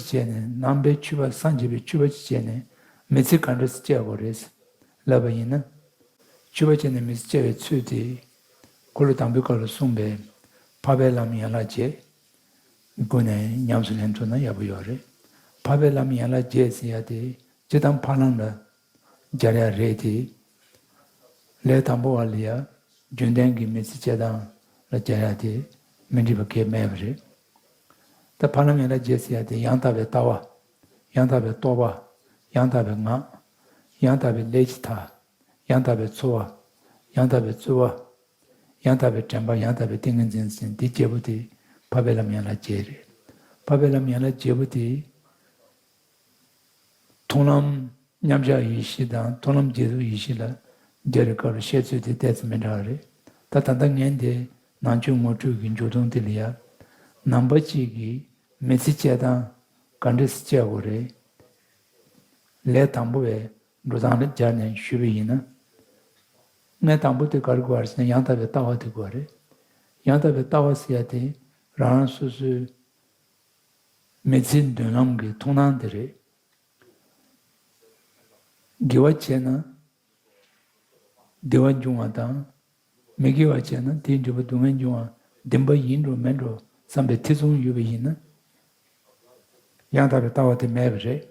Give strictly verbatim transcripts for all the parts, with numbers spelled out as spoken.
བྱས་ནས་ནང་པའི་ཆོས་པ་སངས་རྒྱས་པའི་ཆོས་པ་ཅིག་བྱས་ནས་མི་ཚེ་ག་འདྲ་སེ་སྐྱེལ་དགོས་རེད་ལབ་པ་ཡིན་ན། ཆོས་པ་བྱས་ནས་མི་ཚེ་སྐྱེལ་བའི་ཚུལ་དེ་འཁོར་ལོ་དང་པོའི་སྐབས་ལ་གསུངས་པའི་འཕགས་པའི་ལམ་ཡན་ལག་བརྒྱད་སྒོ་ནས་ཉམས་སུ་ལེན་ཐུབ་ན་ཡག་པོ་ཡོད་རེད། འཕགས་པའི་ལམ་ཡན་ལག་བརྒྱད་ཟེར་ཡ་དེ་སྤྱིར་བཏང་ཕ་ལམ་ལ་སྦྱར་ཡ་རེད་དེ། ལས་དང་པོ་བ་ལ་ཡ་རྒྱུན་ལྡན་གྱི་མི་ཚེ་སྐྱེལ་སྟངས་ལ་སྦྱར་ཡ་དེ་མི་འགྲིག་པ་གང་ཡང་མེད་པ་རེད། ད་ཕ་ལམ་ཡན་ལག་བརྒྱད་ཟེར་ཡ་དེ་ཡང་དག་པའི་ལྟ་བ། ཡང་དག་པའི་རྟོག་པ། ཡང་དག་པའི་ངག། ཡང་དག་པའི་ལས་ཀྱི་མཐའ། ཡང་དག་པའི་འཚོ་བ། ཡང་དག་པའི་རྩོལ་བ། ཡང་དག་པའི་དྲན་པ། ཡང་དག་པའི་ཏིང་ངེ་འཛིན་ཟེར་འདི་བརྒྱད་པོ་དེ་འཕགས་པའི་ལམ་ཡན་ལག་བརྒྱད་རེད། འཕགས་པའི་ལམ་ཡན་ལག་བརྒྱད་པོ་དེ། མཐོང་ལམ་མཉམ་གཞག་ཡེ་ཤེས་དང་མཐོང་ལམ་རྗེས་ཐོབ་ཡེ་ཤེས་ལ་སྦྱར་བའི་སྐབས་ལ་བཤད་ཚུལ་དེ་ཏོག་ཙམ་མི་འདྲ་བ་རེད། ད་ད་ལྟ་ངས་འདི་ནང་ཆོས་ངོ་སྤྲོད་ཀྱི་མཇུག་སྡོམ་དེ་ལ་ཡ། ནང་པ་གཅིག་གིས་མི་ཚེ་སྐྱེལ་སྟངས་ག་འདྲ་སེ་སྐྱེལ་དགོས་རེད། ལས་དང་པོ་བའི་འགྲོ་སྟངས་ལ་སྦྱར་ནས་ཞུས་པ་ཡིན་ན། ངས་དང་པོ་དེ་ག་རེ་དགོས་པ་རེད་ཟེར་ན་ཡང་དག་པའི་ལྟ་བ་དེ་དགོས་པ་རེད། ཡང་དག་པའི་ལྟ་བ་ཟེར་ཡ་དེ་རང་རང་སོ་སོའི་མི་ཚེའི་མདུན་ལམ་གྱི་མཐོང་སྣང་དེ་རེད། དགེ་བ་བྱས་ན་བདེ་བ་འབྱུང་བ་དང་། མི་དགེ་བ་བྱས་ན་དེའི་འབྲས་བུ་སྡུག་བསྔལ་འབྱུང་བ་བདེན་པ་ཡིན་འགྲོ་མིན་འགྲོ་བསམ་པའི་ཐེ་ཚོམ་ཡོད་པ་ཡིན་ན། ཡང་དག་པའི་ལྟ་བ་དེ་མེད་པ་རེད།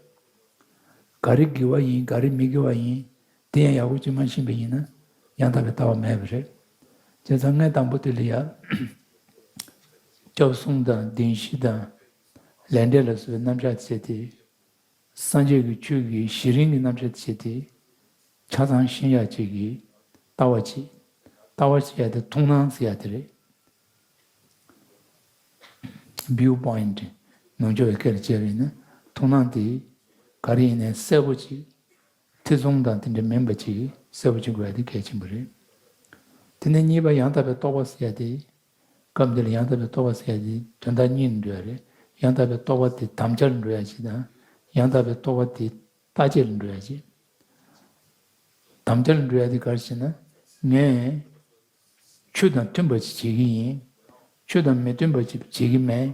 ག་རེ་དགེ་བ་ཡིན་ག་རེ་མི་དགེ་བ་ཡིན་དེ་ཡང་ཡག་པོ་ཅིག་མ་ཤེས་པ་ཡིན་ན་ཡང་དག་པའི་ལྟ་བ་མེད་པ་རེད། བྱས་ཙང་ངས་དང་པོ་དེ་ལ་ཡ། སྐྱབས་གསུམ་དང་བདེན་བཞི་དང་ལས་འབྲས་ལ་སོགས་པའི་རྣམ་གཞག་བྱས་ཏེ། སངས་རྒྱས་ཀྱི་ཆོས་ཀྱི་གཞི་རིམ་གྱི་རྣམ་གཞག་བྱས་ཏེ། ཆ་ཚང་ཤེས་ཡ་ཅིག་གི་ལྟ་བ་ཅིག་ལྟ་བ་ཟེར་ཡ་དེ་མཐོང་སྣང་ཟེར་ཡ་དེ་རེད། View point ནུབ་ཕྱོགས་པའི་སྐད་ལ་བྱས་པ་ཡིན་ན་མཐོང་སྣང་དེ་ག་རེ་ཡིན་ནའི་གསལ་པོ་ཅིག་ཐེ་ཚོམ་དང་དེ་འདྲ་མིན་པ་ཅིག་གསལ་པོ་ཅིག་དགོས་ཡ་དེ་གལ་ཆེན་པོ་རེད། དེ་ནས་གཉིས་པ་ཡང་དག་པའི་རྟོག་པ་ཟེར་ཡ་དེ། སྐབས་འདི་ལ་ཡང་དག་པའི་རྟོག་པ་ཟེར་ཡ་དེ་དོན་དག་གཉིས་ལ་འགྲོ་ཡ་རེད། ཡང་དག་པའི་རྟོག་པ་དེ་དམ་བཅའ་ལ་འགྲོ་ཡ་ཅིག་དང་། ཡང་དག་པའི་རྟོག་པ་དེ་བརྟག་དཔྱད་ལ་འགྲོ་ཡ་ཅིག་དམ་བཅའ་ལ་འགྲོ་ཡ་དེ་ག་རེ་ཟེར་ན། ངས་ཆོས་དང་མཐུན་པ་ཅིག་བྱེད་ཀྱི་ཡིན། ཆོས་དང་མི་མཐུན་པ་ཅིག་བྱེད་ཀྱི་མེད།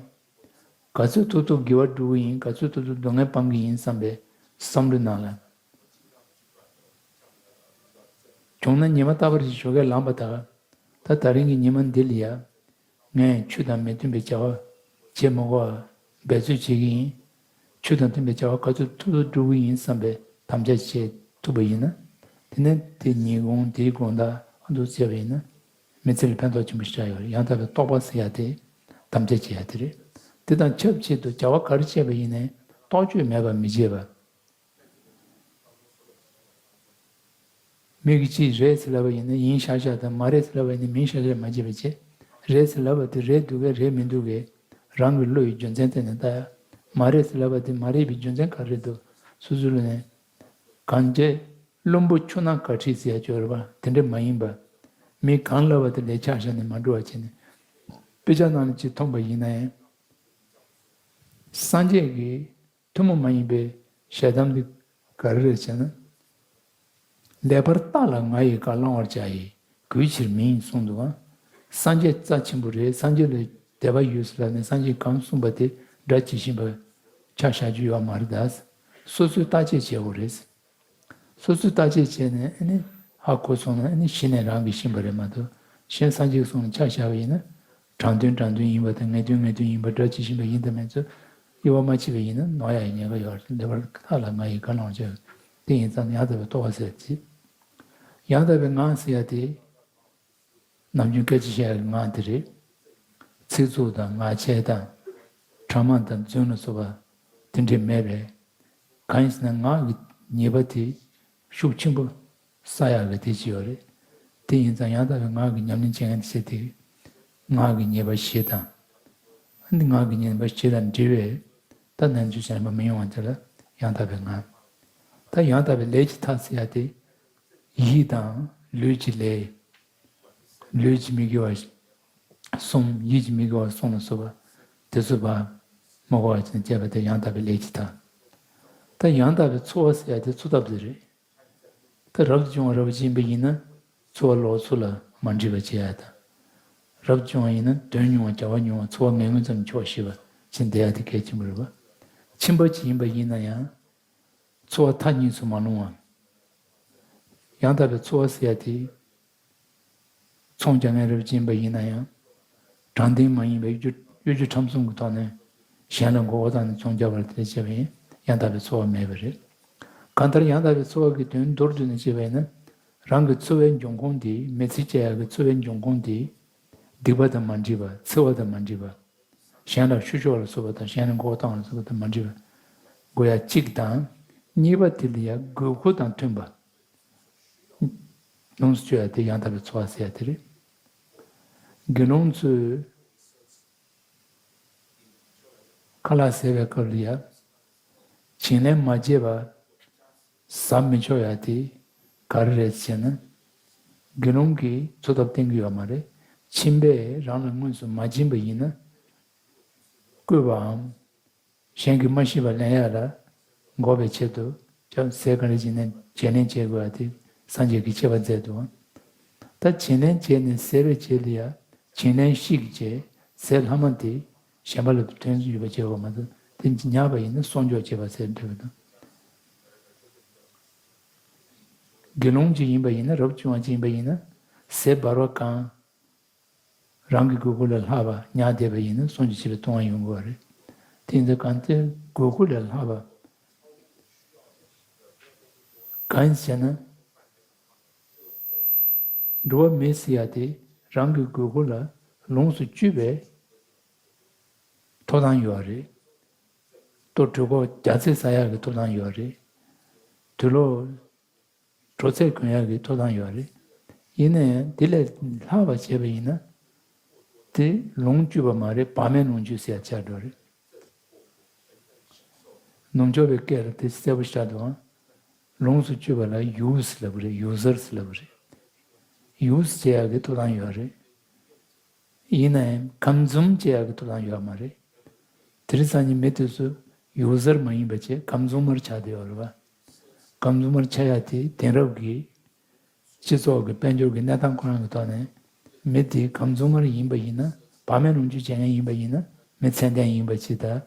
ག་ཚོད་ཐུབ་ཐུབ་དགེ་བ་སྒྲུབ་ཀྱི་ཡིན། ག་ཚོད་ཐུབ་ཐུབ་སྡུག་བསྔལ་སྤང་གི་ཡིན་བསམ་པའི་བསམ་བློའི་ནང་ལ། བྱུང་ན་ཉི་མ་རྟག་པར་ཞིག་ཞོགས་ཀས་ལངས་པ་དང་། ད་ད་རིང་གི་ཉི་མ་འདི་ལ་ཡ། ངས་ཆོས་དང་མི་མཐུན་པའི་བྱ་བ་བྱེད་མི་དགོས་པ་འབད་རྩོལ་བྱེད་ཀྱི་ཡིན། ཆོས་དང་མཐུན་པའི་བྱ་བ་ག་ཚོད་ཐུབ་ཐུབ་སྒྲུབ་ཀྱི་ཡིན་བསམ་པའི་དམ་བཅའ་བྱེད་ཐུབ་པ་ཡིན་ན། དེ་ནས་དེ་ཉིན་གུང་དེའི་དགོང་དག་ཨ་འདུག་བྱས་པ་ཡིན་ན། མི་ཚེ་ལ་ཕན་ཐོགས་ཆེན་པོ་ཞིག་ཆགས་ཡོད་རེད། ཡང་དག་པའི་རྟོགས་པ་ཟེར་ཡ་དེ་དམ་བཅའ་བྱེད་ཡ་དེ་རེད། དེ་དང་ཆབས་ཅིག་ཏུ་བྱ་བ་ག་རེ་བྱས་པ་ཡིན་ནའི་རྟོག་དཔྱོད་མེད་པར་མི་བྱེད་པ། མི་གིས་ཅིག་རེད་ཟེར་ལབ་པ་ཡིན་ན་ཡིན་ཤག་ཤག་དང་། མ་རེད་ཟེར་ལབ་པ་ཡིན་ན་མིན་ཤག་ཤག་མ་བྱེད་པ་བྱེད། རེད་ཟེར་ལབ་པ་དེ་རེད་འདུག་གས་རེད་མི་འདུག་གས་རང་གི་བློ་ཡི་རྒྱུ་མཚན་བརྟེན་ནས་ལྟ་ཡ། མ་རེད་ཟེར་ལབ་པ་དེ་མ་རེད་པའི་རྒྱུ་མཚན་ག་རེ་འདུག་སོ་སོའི་བློ་ནས། གང་བྱས་བླུན་པོ་ཆུ་ནང་གར་ཁྲིད་ཟེར་ཡ་ཅིག་ཡོད་རེད་པ། དེ་འདྲ་མ་ཡིན་པ། མི་གང་ལབ་པ་དེ་ལ་ཆ་བཞག་ནས་མ་འགྲོ་བ་བྱས་ནས། དཔེ་ཆ་ནང་ལ་ཅིག་མཐོང་པ་ཡིན་ན་ཡང་། སངས་རྒྱས་ཀྱི་ཐུན་མོང་མ་ཡིན་པའི་ཞལ་གདམས་འདི་ག་རེ་རེད་ཟེར་ན། ལེགས་པར་བརྟགས་ལ་ང་ཡིས་བཀའ་བླང་བར་བྱ་ཡི། གུས་ཕྱིར་མི་ཡིས་གསུངས་འདུག་ག་སངས་རྒྱས་རྩ་ཆེན་པོ་རེད། སངས་རྒྱས་ལ་དད་པ་ཡོད་ཟེར་ལབ་ནས་སངས་རྒྱས་གང་གསུངས་པ་དེ་སྒྲ་ཇི་བཞིན་པ་ཆ་བཞག་རྒྱུ་ཡོད་མ་རེད་ད། སོ་སོས་བརྟག་དཔྱད་བྱེད་དགོས་རེད། སོ་སོས་བརྟག་དཔྱད་བྱས་ནས་ཨ་ནི་ཧ་གོ་སོང་ན་ཨ་ནི་གཞི་ནས་རང་གིས་ཤེས་པ་རེད་མ་གཏོགས། གཞན་སངས་རྒྱས་ཀྱིས་གསུངས་ནས་ཆ་བཞག་པ་ཡིན་ན། དྲང་དོན་དྲང་དོན་ཡིན་པ་དང་ངེས་དོན་ངེས་དོན་ཡིན་པ་སྒྲ་ཇི་བཞིན་པ་ཡིན་དང་མིན་ཚོ་དབྱེ་བ་མ་ཕྱེ་བ་ཡིན་ན་ནོར་ཡག་གི་ཉེན་ཁ་ཡོད་རེད། ལེགས་པར་བརྟགས་ལ་ང་ཡིས་བཀའ་བླང་བྱ། དེ་ཡིན་ཙང་ཡང་དག་པའི་རྟོགས་པ་ཟེར་ཅིག་ཡང་དག་པའི་ངག་ཟེར་ཡ་དེ། ནམ་རྒྱུན་སྐད་ཆ་བཤད་ཡག་གི་ངག་དེ་རེད། ཚིག་རྩུབ་དང་ངག་འཁྱལ་དང་། ཕྲ་མ་དང་རྫུན་ལ་སོགས་པ་དེ་འདྲས་མེད་པས། གང་ཡིན་ཟེར་ན་ངག་གི་ཉེས་པ་དེ་ཤུགས་ཆེན་པོ་བསགས་ཡག་གི་དེ་ཅིག་ཡོད་རེད། དེ་ཡིན་ཙང་ཡང་དག་པའི་ངག་གི་ཉམས་ལེན་བྱེད་མཁན་དེ་ཚོས་དེ་ངག་གི་ཉེས་པ་བཞི་དང་། ཨ་ནི་ངག་གི་ཉེས་པ་བཞི་དང་འབྲེལ་བའི་ད་ནན་ཚོད་བྱས་ན་མི་ཡོང་བ་དེ་ལ་ཡང་དག་པའི་ངག་ད་ཡང་དག་པའི་ལས་ཀྱི་མཐའ་ཟེར་ཡ་དེ། ཡིད་དང་ལུས་ཀྱི་ལས། ལུས་ཀྱི་མི་དགེ་བ་གསུམ། ཡིད་ཀྱི་མི་དགེ་བ་གསུམ་ལ་སོགས་པ་དེ་ཚོ་བ་མ་གོ་བ་ཅན་བྱས་པ་དེ་ཡང་དག་པའི་ལས་ཀྱི་མཐའ། ད་ཡང་དག་པའི་འཚོ་བ་ཟེར་ཡ་དེ་འཚོ་ཐབས་དེ་རེད། ད་རབ་ཏུ་བྱུང་བ་རབ་ཅིག་ཡིན་པ་ཡིན་ན་འཚོ་བ་ལོག་འཚོ་ལ་མ་འདྲིས་པ་བྱེད་ཡ་དང་། རབ་ཏུ་བྱུང་བ་ཡིན་ན་དོན་ཉུང་བ་བྱ་བ་ཉུང་བ་འཚོ་བ་ངན་ངོན་ཙམ་ཆོག་ཤེས་པ་ཅན་བསྡད་ཡ་དེ་གལ་ཆེན་པོ་རེད་པ། ཕྱིན་པ་ཅིག་ཡིན་པ་ཡིན་ན་ཡང་། ཚོར་བ་མཐའ་གཉིས་སུ་མ་ལྷུང་བ། ཡང་དག་པའི་ཚོར་བ་ཟེར་ཡ་དེ། ཚོང་རྒྱག་མཁན་རབ་ཅིག་ཡིན་པ་ཡིན་ན་ཡང་། དྲང་བདེན་མ་ཡིན་པའི་གཡོ་སྒྱུ་གཡོ་སྒྱུ་ཁྲམ་གསུམ་གྱི་ཐོག་ནས་གཞན་ལ་མགོ་སྐོར་བཏང་ནས་ཚོང་རྒྱག་པ་དེ་འདྲ་བྱས་པ་ཡིན་ཡང་དག་པའི་ཚོར་བ་མེད་པ་རེད། གང་ལྟར་ཡང་དག་པའི་ཚོར་བ་གི་དོན་མདོར་བསྡུས་ནས་བཤད་པ་ཡིན་ན། རང་གི་ཚོར་བའི་འབྱུང་ཁུངས་དེ་མི་ཚེ་སྐྱེལ་ཡག་གི་ཚོར་བའི་འབྱུང་ཁུངས་དེ། སྡིག་པ་དང་མ་འདྲེས་པ། འཚེ་བ་དང་མ་འདྲེས་པ། གཞན་ལ་བཤུ་གཞོག་ལ་སོགས་པ་དང་གཞན་ལ་མགོ་སྐོར་བཏང་ལ་སོགས་པ་དང་མ་འདྲེས་པ་དགོས་ཡ་གཅིག་དང་། གཉིས་པ་དེ་ལ་ཡ་དགོས་མཁོ་དང་མཐུན་པ། ལོངས་སུ་སྤྱོད་ཡ་དེ་ཡང་དག་པའི་ཚོར་བ་ཟེར་ཡ་དེ་རེད། དགེ་སློང་ཚོས་ཁ་ལག་ཟས་པའི་སྐབས་ལ་ཡ། བྱིན་ལེན་མ་བྱས་པ་ཟ་མི་ཆོག་ཡ་དེ་ག་རེ་རེད་ཟེར་ན། དགེ་སློང་གིས་འཚོ་ཐབས་བསྟེན་གྱི་ཡོད་མ་རེད། ཁྱིམ་པས་རང་ལ་དངོས་སུ་མ་བྱིན་པ་ཡིན་ན། བསྐུས་པའམ། གཞན་གྱིས་མ་ཤེས་པ་ལེན་ཡག་ལ་འགོག་པའི་ཆེད་དུ་ཀྱང་ཟས་ག་འདྲ་བྱས་ནས་བྱིན་ལེན་བྱེད་དགོས་པ་དེ་སངས་རྒྱས་ཀྱིས་བཅས་པ་མཛད་འདུག། ད་བྱིན་ལེན་བྱས་ནས་ཟས་པའི་རྗེས་ལ་ཡང་བྱིན་ལེན་བཤིག་བྱས་ཟས་ལྷག་མ་དེ་གཞན་པ་ལ་དོན་ཡོད་པ་བྱེད་དགོས་མ་གཏོགས་དེ་ཉར་བ་ཡིན་ན་གསོག་འཇོག་བྱེད་པ་ཟེར་འདྲ་བ་དང་། དགེ་སློང་ཅིག་ཡིན་པ་ཡིན་ན་རབ་བྱུང་བ་ཅིག་ཡིན་པ་ཡིན་ན་ཟས་འབར་བ་གང་། རང་གི་དགོས་མཁོ་ལས་ལྷག་པ་ཉར་བསྡད་པ་ཡིན་ན་གསོག་འཇོག་བྱེད་པའི་ལྟུང་བ་ཡོང་དགོས་པ་རེད། དེ་ཡིན་ཙང་གང་ལྟར་དགོས་མཁོ་ལས་ལྷག་པ། གང་ཡིན་ཟེར་ན། འགྲོ་བ་མི་ཟེར་ཡ་དེ་རང་གི་དགོས་མཁོ་ལ་ལོངས་སུ་སྤྱོད་པའི་ཐོབ་ཐང་ཡོད་པ་རེད། ལྟོ་གྲོད་ཁོག་རྒྱ་ཚད་ཟ་ཡག་གི་ཐོབ་ཐང་ཡོད་པ་རེད། དུག་ལོག་དྲོ་ཚད་གོན་ཡག་གི་ཐོབ་ཐང་ཡོད་རེད། ཡིན་ན་ཡང་དེ་ལས་ལྷག་པ་བྱས་པ་ཡིན་ན། དེ་ལོངས་སྤྱོད་པ་མ་རེད། བག་མེད་ལོངས་སྤྱོད་ཟེར་ཡ་ཆགས་འགྲོ་རེད། ནུབ་ཕྱོགས་པའི་སྐད་ལ་དེ་གསལ་པོ་ཤར་འདུག་ཨང་། ལོངས་སུ་སྤྱོད་པ་ལ་ཡུས་ལབ་ཀྱི་རེད། ཡུ་ཟར་ལབ་ཀྱི་རེད། ཡུས་བྱེད་ཡག་གི་ཐོབ་ཐང་ཡོད་རེད། ཡིན་ན་ཡང་ཁམས་འཛུམ་བྱེད་ཡག་གི་ཐོབ་ཐང་ཡོད་མ་རེད། དེ་རིང་སང་ཉིན་མི་དེ་ཚོ་ཡུ་ཟར་མ་ཡིན་པ་བྱས་ཁམས་འཛུམ་མར་ཆགས་བསྡད་ཡོད་རེད་བ། ཁམས་འཛུམ་མར་ཆགས་ཡག་དེ་དེང་རབས་ཀྱི་སྤྱི་ཚོགས་ཀྱི་དཔལ་འབྱོར་གྱི་གནས་སྟངས་ཁོ་རང་གི་ཐོག་ནས་མི་དེ་ཁམས་འཛུམ་མར་ཡིན་པ་ཡིན་ན། བག་མེད་ལོངས་སྤྱོད་བྱེད་མཁན་ཡིན་པ་ཡིན་ན། མི་ཚད་ལྡན་ཡིན་པ་ཅིག་དང་།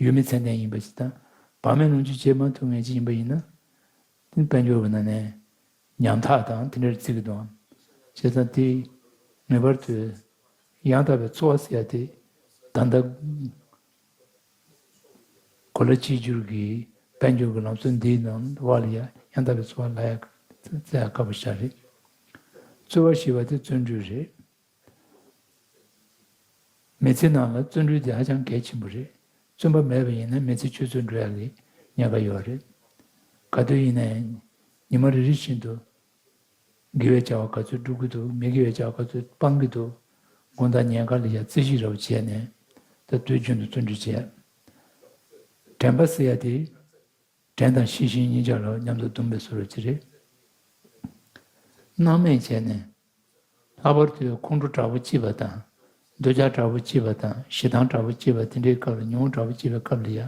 ཡུལ་མི་ཚད་ལྡན་ཡིན་པ་ཅིག་དང་། བག་མེད་ལོངས་སྤྱོད་བྱེད་མ་ཐུབ་མཁན་ཅིག་ཡིན་པ་ཡིན་ན། དེ་དཔལ་འབྱོར་གྱི་ནང་ནས། ཉམ་ཐག་དང་དེ་འདྲར་བརྩི་གི་འདུག། བྱས་ཙང་དེ་ངེས་པར་དུ་ཡང་དག་པའི་འཚོ་བ་ཟེར་ཡ་དེ་ད་ལྟ་གོ་ལ་གཅིག་གྱུར་གྱི་དཔལ་འབྱོར་གྱི་ལམ་སྲོལ་འདིའི་ནང་བར་ལ་ཡ་ཡང་དག་པའི་འཚོ་བ་ལ་ཡ་བཙལ་ཡ་དཀའ་པོ་ཞིག་རེད། རྩོལ་བ་ཞེས་པ་དེ་བརྩོན་འགྲུས་རེད། མི་ཚེ་ནང་ལ་བརྩོན་འགྲུས་དེ་ཧ་ཅང་གལ་ཆེན་པོ་རེད། བརྩོན་པ་མེད་པ་ཡིན་ན་མི་ཚེ་ཆུད་ཟོས་འགྲོ་ཡག་གི་ཉེན་ཁ་ཡོད་རེད། ག་དུས་ཡིན་ན་ཡང་ཉི་མ་རེ་རེ་བཞིན་དུ་དགེ་བའི་བྱ་བ་ག་ཚོད་སྒྲུབ་ཀྱི་འདུག། མི་དགེ་བའི་བྱ་བ་ག་ཚོད་སྤང་གི་འདུག། དགོང་དག་ཉལ་ཁ་ལ་ཡ་རྩིས་ཞིབ་རབ་བྱས་ནས་ད་དུས་རྒྱུན་དུ་བརྩོན་འགྲུས་བྱས། དྲན་པ་ཟེར་ཡ་དེ། དྲན་དང་ཤེས་བཞིན་གཉིས་ཆར་ལ་མཉམ་དུ་བསྡོམས་པའི་བཟོ་འདྲ་ཅིག་རེད། སྣང་མེད་བྱས་ནས། ལྷག་པར་དུ་ཁོང་ཁྲོ་དྲག་པོ་སྐྱེས་པ་དང་། འདོད་ཆགས་དྲག་པོ་སྐྱེས་པ་དང་། ཞེ་སྡང་དྲག་པོ་སྐྱེས་པ་དེ་འདྲའི་སྐབས་ལ། ཉོན་མོངས་དྲག་པོ་སྐྱེས་པའི་སྐབས་ལ་ཡ།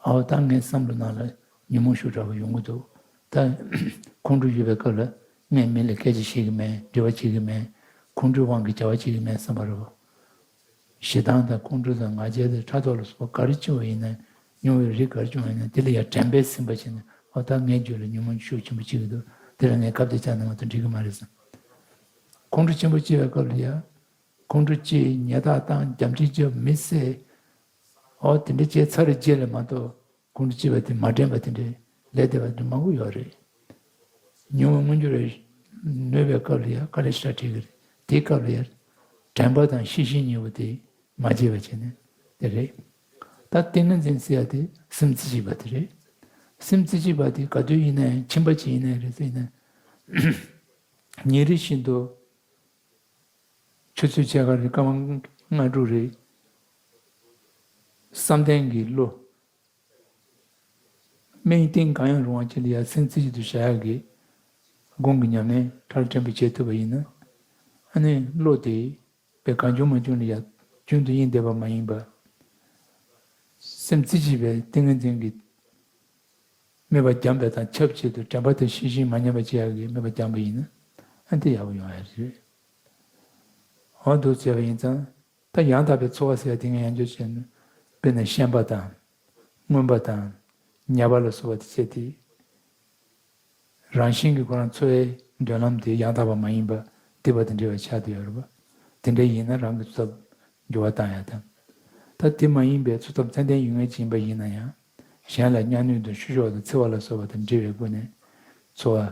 ཨའོ་ད་ངའི་བསམ་བློ་ནང་ལ་ཉོན་མོངས་ཤུགས་དྲག་པོ་ཡོང་གི་འདུག། ད་ཁོང་ཁྲོ་ཡོད་པའི་སྐབས་ལ་ངས་མི་ལ་སྐད་ཆ་བཤད་ཀྱི་མེད། འབྲེལ་བ་བྱེད་ཀྱི་མེད། ཁོང་ཁྲོའི་དབང་གིས་བྱ་བ་བྱེད་ཀྱི་མེད་བསམ་པ་རེད་བ། ཞེ་སྡང་དང་ཁོང་ཁྲོ་དང་ང་རྒྱལ་དང་ཕྲག་དོག་ལ་སོགས་པ་ག་རེ་བྱུང་བ་ཡིན་ན། མྱོང་བའི་རིགས་ག་རེ་བྱུང་བ་ཡིན་ན། དེ་ལ་ཡང་དྲན་པས་ཟིན་པ་བྱས་ནས། ཨོ་ད་ངའི་རྒྱུད་ལ་ཉོན་མོངས་ཤུགས་ཆེན་པོ་སྐྱེ་གི་འདུག། དེ་ལ་ངས་ཁ་གཏད་བཅག་ན་མ་གཏོགས་འགྲིག་གི་མ་རེད་བསམ། ཁོང་ཁྲོ་ཆེན་པོ་སྐྱེ་བའི་སྐབས་ལ་ཡང་། ཁོང་ཁྲོ་སྐྱེས། ཉེས་རྡུང་བཏང་། རྒྱབ་འདྲེན་རྒྱབ། མི་བསད། ཨོ་དེ་འདྲ་བྱས་ཚར་བའི་རྗེས་ལ་མ་གཏོགས། ཁོང་ཁྲོ་སྐྱེས་པ་དེ་མ་དྲན་པ་དེ་འདྲའི་ལས་བདེ་བ་དེ་མང་པོ་ཡོད་རེད། མྱོང་བ་མངོན་གྱུར་རེད། གནོད་པའི་སྐབས་ལ་ཡང་དཀའ་ལས་ཞེ་དྲག་འཕྲད་ཀྱི་རེད། དེའི་སྐབས་ལ་ཡང་དྲན་པ་དང་ཤེས་བཞིན་གཉིས་པོ་དེ་མ་བརྗེད་པ་བྱས་ནས་དེ་རེད། ད་ཏིང་ངེ་འཛིན་ཟེར་ཡ་དེ་སེམས་རྩེ་གཅིག་པ་དེ་རེད། སེམས་རྩེ་གཅིག་པ་དེ་ག་དུས་ཡིན་ན་ཡང་། ཁྱིམ་པ་ཅིག་ཡིན་ན་ཡང་རེད། ཟེར་ཡིན་ན་ཉིན་རེ་བཞིན་དུ་ཆུ་ཚོད་ཕྱེད་ཀ་རེད། སྐར་མ་ལྔ་དྲུག་རེད། བསམ་གཏན་གྱི་བློ། སྨན་གཏིང་གང་ཡང་རུང་བ་ཅིག་ལ་ཡ་སེམས་རྩེ་གཅིག་ཏུ་བཞག་ཡག་གི་སྒོམ་གྱི་ཉམས་ལེན་ཁྲ་ལ་ཕྲན་བུ་བྱེད་ཐུབ་པ་ཡིན་ན། ཨ་ནི་བློ་དེ་དཔེ་གང་བྱུང་མང་བྱུང་ལ་ཡ་རྒྱུན་དུ་དབྱིངས་བསྡད་པ་མ་ཡིན་པ། སེམས་རྩེ་གཅིག་པའི་ཏིང་ངེ་འཛིན་གྱི་དམིགས་པ་བརྒྱངས་པ་དང་ཆབས་ཅིག་ཏུ་དྲན་པ་དང་ཤེས་བཞིན་མ་ཉམས་པ་བྱེད་ཡག་གི་དམིགས་པ་བརྒྱངས་པ་ཡིན་ན། ཨ་ནི་དེ་ཡག་པོ་ཡོང་ཡ་རེད། འོ་འདུག་བྱས་པ་ཡིན་ཙང་། ད་ཡང་དག་པའི་འཚོ་བ་ཟེར་ཡ་དེ་ངས་ཡང་བསྐྱར་བཤད་ན། དཔེར་ན་ཤན་པ་དང་། མངོན་པ་དང་ཉེ་བ་ལ་སོགས་པ་དེ་བྱས་ཏེ། རང་བཞིན་གྱིས་ཁོ་རང་འཚོ་བའི་མདུན་ལམ་དེ་ཡང་དག་པ་མ་ཡིན་པ་སྡིག་པ་དང་འདྲ་བའི་ཆ་དེ་ཡོད་རེད་པ། དེ་འདྲ་ཡིན་ན་རང་གི་འཚོ་ཐབས་འགྱུར་བ་བཏང་ཡ་དང་། ད་དེ་མ་ཡིན་པའི་འཚོ་ཐབས་ཙན་དན་ཡོད་མཁན་ཅིག་ཡིན་པ་ཡིན་ན་ཡང་། གཞན་ལ་གཉའ་གནོན་དང་བཤུ་གཞོག་དང་འཚེ་བ་ལ་སོགས་པ་དང་འདྲ་བའི་སྒོ་ནས་འཚོ་བ་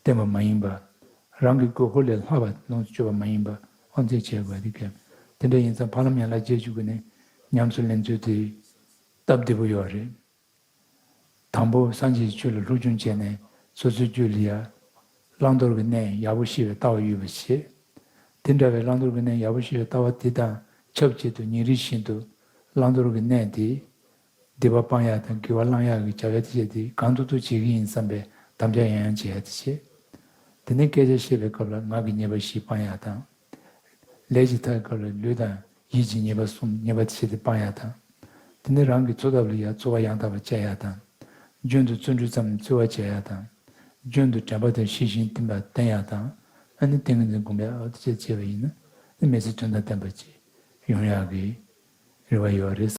བསྟེན་པ་མ་ཡིན་པ། རང་གི་དགོས་མཁོ་ལས་ལྷག་པ་ལོངས་སུ་སྤྱོད་པ་མ་ཡིན་པ་དབང་ཚད་བྱས་དགོས་པ་དེ་གལ། དེ་འདྲ་ཡིན་ཙང་ཕ་ལམ་ཡན་ལག་བརྒྱད་ཅུ་སྒོ་ནས་ཉམས་སུ་ལེན་ཚུལ་དེ་སྟབས་བདེ་པོ་ཡོད་རེད། དང་པོ་སངས་རྒྱས་ཀྱི་ཆོས་ལ་སློབ་སྦྱོང་བྱས་ནས་སོ་སོའི་རྒྱུད་ལ་ཡ། བླང་དོར་གྱི་གནས་ཡག་པོ་ཤེས་པའི་ལྟ་བ་ཡོད་པ་བྱེད། དེ་འདྲ་བའི་བླང་དོར་གྱི་གནས་ཡག་པོ་ཤེས་པའི་ལྟ་བ་དེ་དང་ཆབས་ཅིག་ཏུ་ཉིན་རེ་བཞིན་དུ་བླང་དོར་གྱི་གནས་དེ། སྡིག་པ་སྤང་ཡག་དང་དགེ་བ་བླང་ཡག་གི་བྱ་བའི་ཐད་དེ་གང་ཐུབ་ཐུབ་བྱེད་ཀྱི་ཡིན་བསམ་པའི་དམ་བཅའ་ཡང་ཡང་བྱེད་ཡག་དེ་བྱེད། དེ་ནས་སྐད་ཆ་བཤད་པའི་སྐབས་ལ་ངག་གི་ཉེས་པ་བཞི་སྤང་ཡག་དང་། ལས་ཀྱི་མཐའི་སྐབས་ལ་ལུས་དང་ཡིད་ཀྱི་ཉེས་པ་གསུམ་ཉེས་པ་དེ་བྱས་ཏེ་སྤང་ཡག་དང་། དེ་ནས་རང་གི་འཚོ་ཐབས་ལ་ཡང་འཚོ་བ་ཡང་དག་པ་སྤྱད་ཡག་དང་། རྒྱུན་དུ་བརྩོན་འགྲུས་ཙམ་འཚོ་བ་བྱེད་ཡག་དང་། རྒྱུན་དུ་དྲན་པ་དང་ཤེས་བཞིན་བསྟེན་པ་བསྟེན་ཡག་དང་། ཨ་ནི་ཏིང་ངེ་འཛིན་སྒོམ་ཡག་དེ་བྱས་བྱས་པ་ཡིན་ན་ཨ་ནི་མི་ཚེ་དོན་དང་ལྡན་པ་ཅིག་ཡོང་ཡག་གི་རེ་བ་ཡོད་རེད།